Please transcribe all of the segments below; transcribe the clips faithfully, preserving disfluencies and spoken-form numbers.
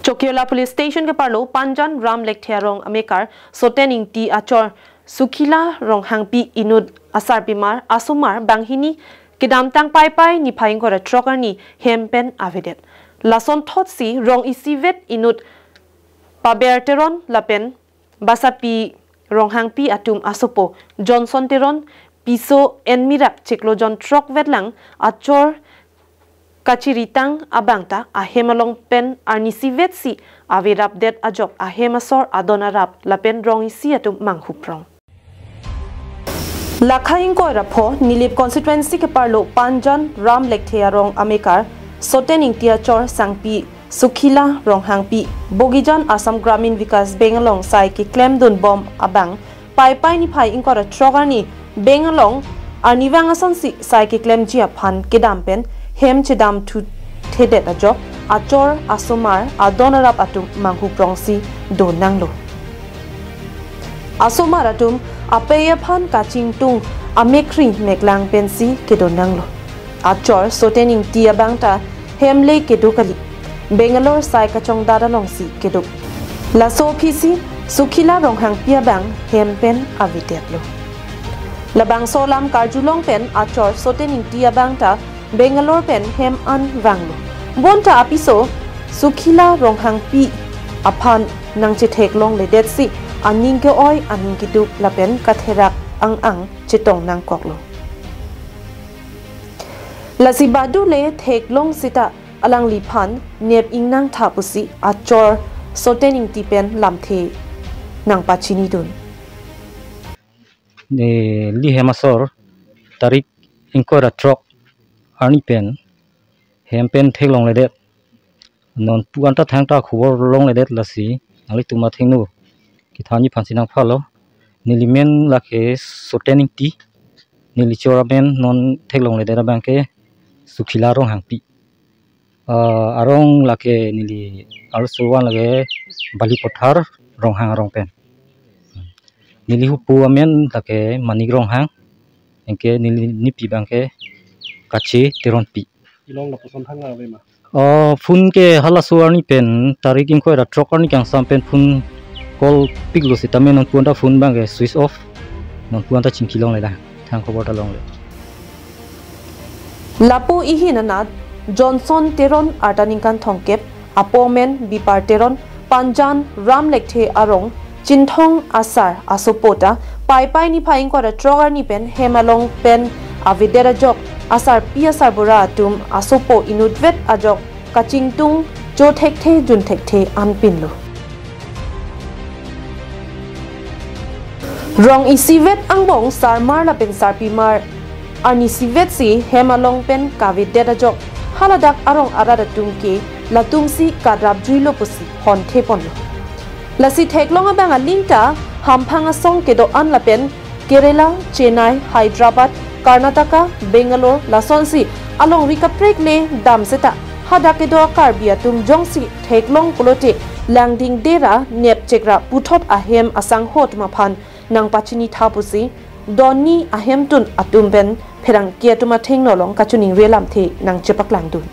Chokiola Police Station keparlo Panjan Ram Lekthe arong amekar Soten Ingti achor Sukhila Ronghangpi inut asarpimar asomar banghini kedamtang Paipai niphai ingkoi ra throk arni hem pen avedet. Lasonthotsi rong isivet inut Paber Teron lapen Basapi Ronghangpi atum asopo Johnson Teron piso enmirak chiklo jon throk vetlang achor kachiritang abangta ahem along pen arnisi vetsi averapdet ajok ahem asor adon arap lapen rong isi atum manghuprong. Lakha ingkoi ra pho Nilip constituency keparlo Panjan Ram Lekthe arong amekar Soten Ingti achor sangpi Sukhila Ronghangpi Bogijan Assam Gramin Vikas Bank along sai keklemdun bom abang Paipai niphai ingkoi ra throk arni bank along arnivang asonsi sai keklemji aphan kedam pen hem chedam thuthedet ajok achor asomar adon arap atum manghuprongsi donanglo. Asomar atum apei aphan kachingtung amekkri meklang pensi kedonanglo. Achor Soten Ingti abangta hem le kedo kali. Bangalore sai kachongdat alongsi kedo. Laso aphisi Sukhila Ronghangpi abang hem pen avedetlo. Labangso alam karjulong pen achor Soten Ingti abangta Bangalore pen hem an vanglo. Bonta apiso Sukhila Ronghangpi aphan nangchetheklongledetsi aning ke-oi aning keduk lapen katherak ang-ang chetong nangkoklo. Lasi badu le theklong sita alangliphan nep ingnang tha pusi achor Soten Ingti pen lamthe nangpachinidun. Neli hem asor tarik ingkoi ra throk arni pen hem pen theklongledet. Non pu anta thangta khobor longledet lasi nanglitum athengno kethanji aphansi nangphalo. Neli men lake Soten Ingti. Neli chor amen non theklongledet abang ke Sukhila Ronghangpi. Ah, arong lake neli arloso van lake Balipathar Ronghang arong pen. Neli hupo amen lake Manik Ronghang. Anke neli nipi abang ke Kache Teronpi. Ilong lapuson thang ave ma? Oh, phone ke halaso arni pen tarik ingkoi ra throk arni kangsam pen phone call piklo sitame non pu anta phone abang ke switch off. Non pu anta chingkilongle da. Thang khobor ta longle. Lapu ihin anat Johnson Teron arta ningkan thomkep, apo amen Bipar Teron, Panjan Ram Lekthe arong Chinthong asar asopo ta Paipai niphai ingkoi ra throk arni pen hem along pen avedet ajok asarpi asarbura atum asopo inutvet ajok kachingtung cho thekthe jun thekthe anpinlo. Rong isivet angbong sarmar lapen sarpimar arnisivetsi hem along pen kavedet ajok haladak arong arat atum ke latumsi kadrapjuilo pusi hontheponlo. Lasi theklong abang alingta hamphang asong kedo-an lapen Kerala, Chennai, Hyderabad, Karnataka, Bangalore lasonsi alongri kaprek le dam seta hadak kedo a-Karbi atum jongsi theklong pulote langding dera nepchekra puthot ahem asangho atum aphan nangpachini tha pusi donni ahemtun atum pen pherangke atum athengno along kachiningri alamthe nangchepaklangdun.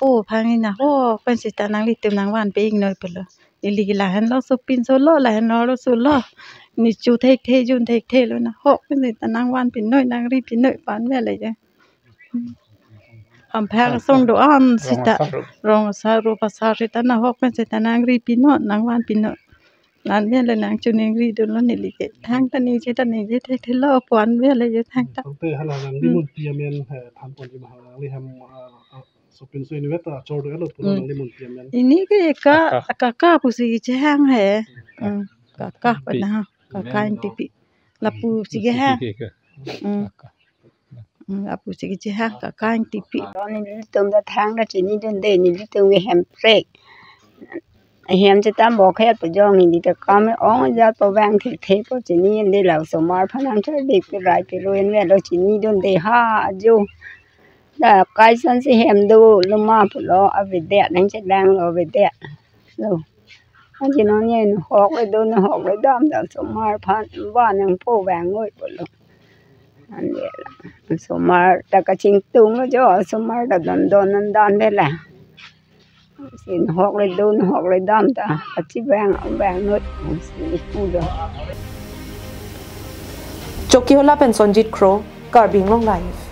O phangi na ho, pen sita nanglitum nangvanpi ingnoi pulo. Ili lahenlo sopinso lo, lahenlo solo. Ne cho thekthe jun thekthe lo na ho, pen sita nangvanpi noi, nangripi noi pan vele je. Hamphang asong do-an sita. Rong asar ro. Rong asar ro pasar sita na ho, pen sita nangripi noi, nangvanpi noi. Lan vele nangchiningridunlo neli ke. Thangta ningje ta ningje thekthe lo puan vele je thangta. Tangte hala nangli Hmm. Munpi amen, eh, thanponji ma nangli hem, ah, ah, sopinso inutvet ta chor do-etlo pulo Hmm. nangli munpi amen. Ini ke ka, Kaka. Kaka pusi kechehang he. Hmm. Hmm, Kaka. Kaka Ingtipi. Pada ha. Kaka Ingtipi. Lapusi kehang. Ingtipi ke. Hmm. Kaka. Hmm, lapusi kechehang Kaka Ingtipi. Nelitum ta thangta chinidunde, nelitum ke hemprek. Hem chetam bokhet pu jong neli ta kam ong ajat pu vang thekthe pu chinide, la osomar aphan nangchardikpi raipi ro-en velo chinidunde ha ajo. Da kaisansi hem dolo ma pulo avedet nangchelanglo, avedetlo. Anke non ne hokle do, ne hokle dam da osomar aphan ba nangpo vang noi pulo. Anke la osomar ta kachingtunglo jo, osomar ta don don an dan de la. Si nahok le do, nahok le dam ta, achi bang, bang not, si ipu do. Chokihola pen Sonjit Kro, Karbi Anglong Live.